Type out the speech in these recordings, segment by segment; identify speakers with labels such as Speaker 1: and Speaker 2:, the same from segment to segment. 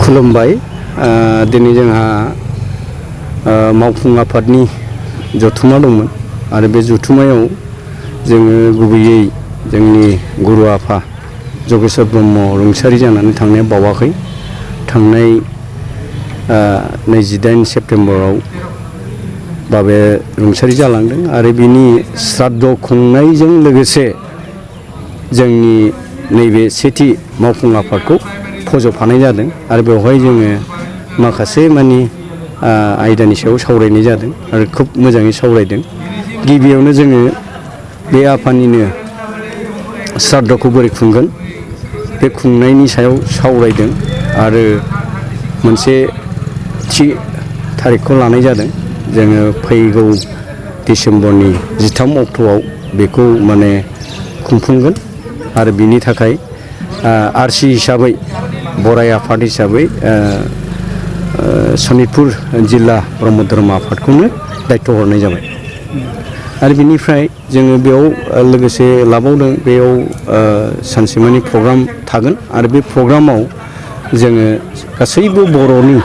Speaker 1: खुलुमबाय दिनै जोंहा मावफुं आफादनि जथुमा दंमोन आरो बे जथुमायाव जोङो गुबैयै जोंनि गुरु आफा जगेश्वर ब्रह्म रुंसारि जानानै थांनाया बावाखै थांनाय 28 सेप्तेम्बराव बाबाया रुंसारि जालांदों आरो बिनि श्राद्ध खुंनायजों लोगोसे जोंनि नैबे सेथि मावफुं आफादखौ फज'फानाय जादों आरो बेवहाय जोङो माखासे मानि आयदानि सायाव सावरायनाय जादों आरो खोब मोजाङै सावरायदों। गिबियावनो जोङो बे आफानिनो श्राद्धखौ बोरै खुंगोन बे खुंनायनि सायाव सावरायदों आरो मोनसे थि थारिखखौ लानाय जादों। जोङो फैगौ डिसेम्बरनि 13 अक्ट'आव बेखौ माने खुंफुंगोन आरो बिनि थाखाय आरसि हिसाबै बराय आफाद हिसाबै सनितपुर जिल्ला ब्रह्म धर्म आफादखौनो दायथ' हरनाय जाबाय आरो बिनिफ्राय जोङो बेयाव लोगोसे लाबावदों बेयाव सानसेमानि प्रग्राम थागोन आरो बे प्रग्रामाव जोङो गासैबो बर'नि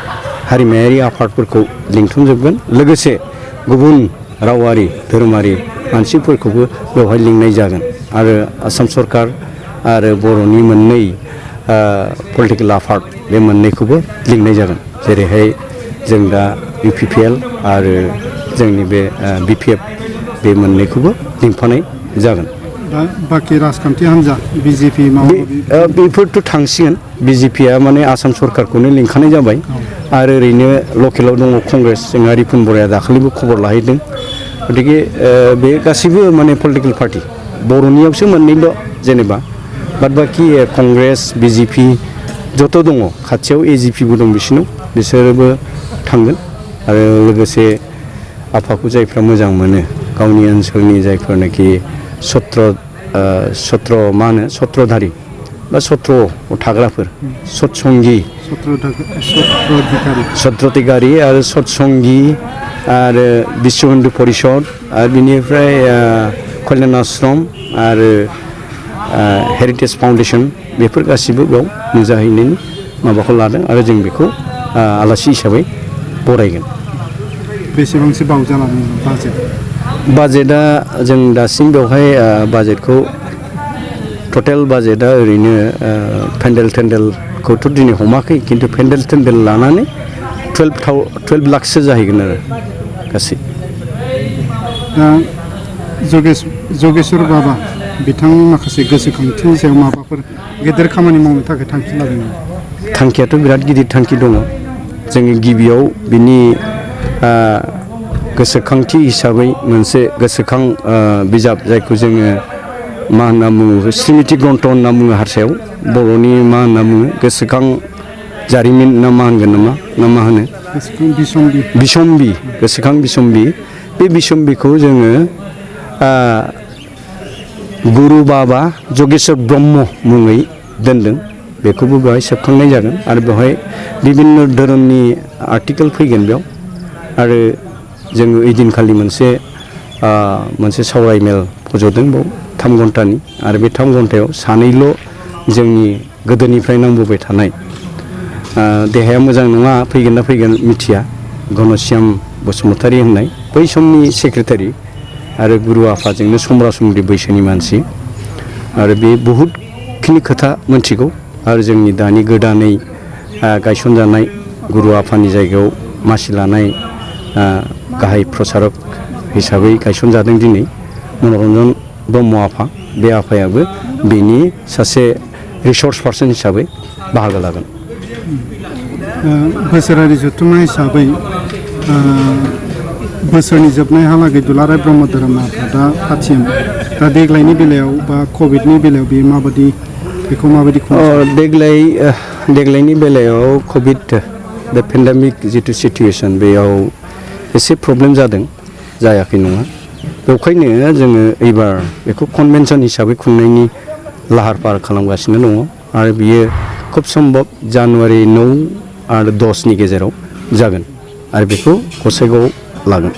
Speaker 1: हारिमायारि आफादफोरखौ लिंथुमजोबगोन लोगोसे गुबुन रावारि धोरोमारि मानसिफोरखौबो बेवहाय लिंनाय जागोन आरो आसाम सरकार आरो बर'नि मोननै पलिटिकेल आफाद बे मोननैखौबो लिंनाय जागोन जेरैहाय जों दा UPPL आरो जोंनि बे BPF बे मोननैखौबो लिंफानाय जागोन।
Speaker 2: बाखि राजखान्थि हान्जा BJP
Speaker 1: बेफोरथ' थांसिगोन BJPआ माने आसाम सरकारखौनो लिंखानाय जाबाय आरो ओरैनो लकेलाव दङ कंग्रेस जोंहा रिपुन बराया दाखालिबो खबर लाहैदों गतिके बे गासैबो माने पलिटिकेल पार्टि बर'नियावसो मोननैल' जेनेबा बाद बाखि कंग्रेस BJP जत' दङ खाथियाव AGPबो दं बिसोरबो थांगोन आरो लोगोसे आफाखौ जायफ्रा मोजां मोनो गावनि ओनसोलनि जायफोरनाखि सत्र मा होनो सत्रधारि बा सत्रआव थाग्राफोर सत्रधिकारि आरो सत्संगि आरो बिश्व हिन्दु परिषद आरो बिनिफ्राय कल्याण आश्रम आरो हेरिटेज फाउन्डेसन बेफोर गासिबो बेयाव नुजाहैनायनि माबाखौ लादों आरो जों बेखौ आलासि हिसाबै बरायगोन।
Speaker 2: बेसेबांसो बावजालांदों
Speaker 1: बाजेटआ जों दासिम बेवहाय बाजेटखौ टटेल बाजेटआ ओरैनो पेन्डेल टेन्डेलखौथ' दिनै हमाखै खिन्थु पेन्डेल टेन्डेल लानानै 12 लाखसो जाहैगोन आरो गासै।
Speaker 2: दा जगेश्वर बाबा बिथां माखासे गोसोखांथिनि सायाव माबाफोर गेदेर खामानि मावनो थाखाय थांखि लादों?
Speaker 1: थांखियाथ' बिराद गिदिर थांखि दङ। जोङो गिबियाव बिनि गोसोखांथि हिसाबै मोनसे गोसोखां बिजाब जायखौ जोङो मा होनना बुङो स्मृति ग्रन्थ होनना बुङो हारसायाव बर'नि मा होनना बुङो गोसोखां जारिमिन ना मा होनगोन ना मा होनो बिसम्बि गोसोखां बिसम्बि बे बिसम्बिखौ जोङो गुरु बाबा जगेश्वर ब्रह्म मुङै दोनदों बेखौबो बेवहाय सेबखांनाय जागोन आरो बेवहाय बिभिन्न धोरोमनि आर्टिकेल फैगोन बेयाव आरो जोङो ओइदिनखालि मोनसे सावरायमेल फज'दों बेयाव 3 घन्टानि आरो बे 3 घन्टायाव सानैल' जोंनि गोदोनिफ्राय नांबोबाय थानाय देहाया मोजां नङा फैगोन ना फैगोन मिथिया घनश्याम बसुमतारी होननाय बै समनि सेक्रेटारि आरो गुरु आफाजोंनो समब्रा समब्रि बैसोनि मानसि आरो बे बहुदखिनि खोथा मोनथिगौ आरो जोंनि दानि गोदानै गायसनजानाय गुरु आफानि जायगायाव मासि लानाय गाहाय प्रसारक हिसाबै गायसनजादों दिनै मनरन्जन ब्रह्म आफा बे आफायाबो बेनि सासे रिसर्स पार्सन हिसाबै बाहागो लागोन।
Speaker 2: बोसोरारि जथुम्मा हिसाबै बोसोरनि जोबनायहालागै दुलाराय ब्रह्म धोरोम आफादा फाथियो दा देग्लायनि बेलायाव बा कभिडनि बेलायाव बे बेखौ माबायदि
Speaker 1: देग्लायनि बेलायाव कभिड दा पेन्डेमिक जिथु सिटुवेसन बेयाव एसे प्रब्लेम जादों जायाखै नङा बेवखायनो जोङो एबार बेखौ कनभेनसन हिसाबै खुंनायनि लाहार फाहार खालामगासिनो दङ आरो बियो खुब सम्भब जानुवारि 9 आरो 10नि गेजेराव जागोन आरो बेखौ गसाइगावआव लागोन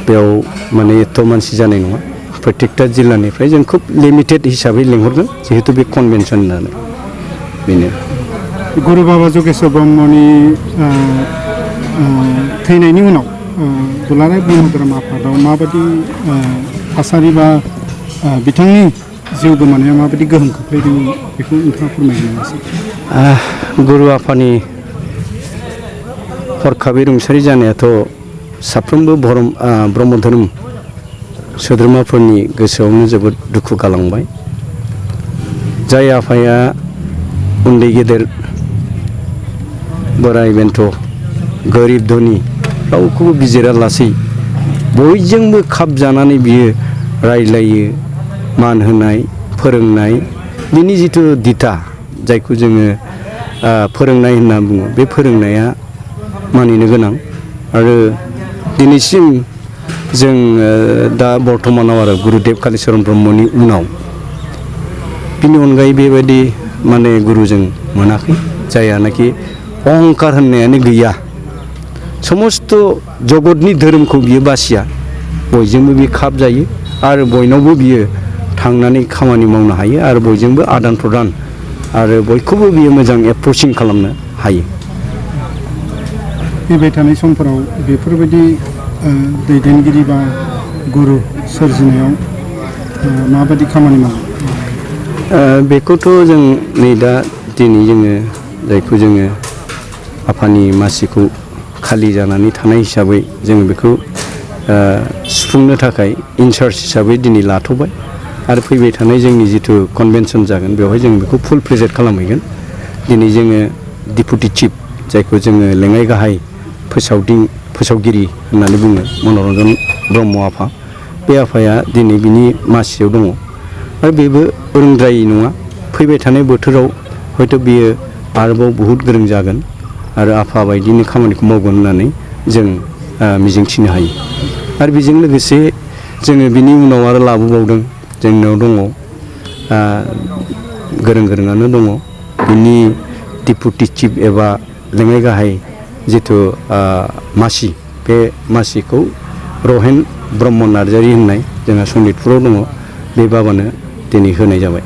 Speaker 1: बेयाव माने एथ' मानसि जानाय नङा प्रत्येकटा जिल्लानिफ्राय जों खुब लिमिटेड हिसाबै लिंहरगोन जिहेतु बे कनभेनसन होननानै बेनो
Speaker 2: गुरु बाबा जगेश्वर ब्रह्मनि थैनायनि उनाव दुलाराय ब्रह्म धोरोम आफादाव माबायदि थासारि बा बिथांनि जिउ गोमानाया माबायदि गोहोम खोख्लैदों बेखौ नोंथाङा फोरमायनो
Speaker 1: गुरु आफानि हरखाबै रुंसारि जानायाथ' साफ्रोमबो ब्रह्म धोरोम सोद्रोमाफोरनि गोसोआवनो जोबोद दुखु गालांबाय। जाय आफाया उन्दै गेदेर बोराइ बेन्थ' गोरिब धनि रावखौबो बिजिरालासै बयजोंबो खाब जानानै बियो रायज्लायो, मान होनाय, फोरोंनाय, बिनि जिथु दिथा जायखौ जोङो फोरोंनाय होनना बुङो, बे फोरोंनाया मानिनो गोनां। आरो दिनैसिम जों दा बर्थमानाव आरो गुरुदेब कालिचरन ब्रह्मनि उनाव बिनि अनगायै बेबायदि माने गुरु जों मोनाखै जायानाखि अहंकार होननायानो गैया। समस्त जगतनि धोरोमखौ बियो बासिया, बयजोंबो बियो खाब जायो आरो बयनावबो बियो थांनानै खामानि मावनो हायो आरो बयजोंबो आदान प्रदान आरो बयखौबो बियो मोजां एप्रचिं खालामनो हायो।
Speaker 2: फैबाय थानाय समफोराव बेफोरबायदि दैदेनगिरि बा गुरु सोरजिनायाव माबायदि खामानि मावो?
Speaker 1: बेखौथ' जों नै दा दिनै जोङो जायखौ जोङो आफानि मासिखौ खालि जानानै थानाय हिसाबै जों बेखौ सुफुंनो थाखाय इनचार्ज हिसाबै दिनै लाथ'बाय आरो फैबाय थानाय जोंनि जिथु कनभेनसन जागोन बेवहाय जों बेखौ फुल प्रेजेन्ट खालामहैगोन। दिनै जोङो डिपुटि चिफ जायखौ जोङो लेङाइ गाहाय फोसावगिरि होननानै बुङो मनरन्जन ब्रह्म आफा, बे आफाया दिनै बिनि मासियाव दङ आरो बेबो रोंद्रायै नङा। फैबाय थानाय बोथोराव हयथ' बियो आरोबाव बहुद गोरों जागोन आरो आफा बायदिनो खामानिखौ मावगोन होननानै जों मिजिंथिनो हायो। आरो बेजों लोगोसे जोङो बिनि उनाव आरो लाबोबावदों, जोंनाव दङ गोरोङानो दङ, बिनि डिपुटि चिफ एबा लेङाइ गाहाय जिथु मासि, बे मासिखौ रहेन ब्रह्म नार्जारि होननाय जोंहा सनितपुराव दङ, बे बाबानो दिनै होनाय जाबाय।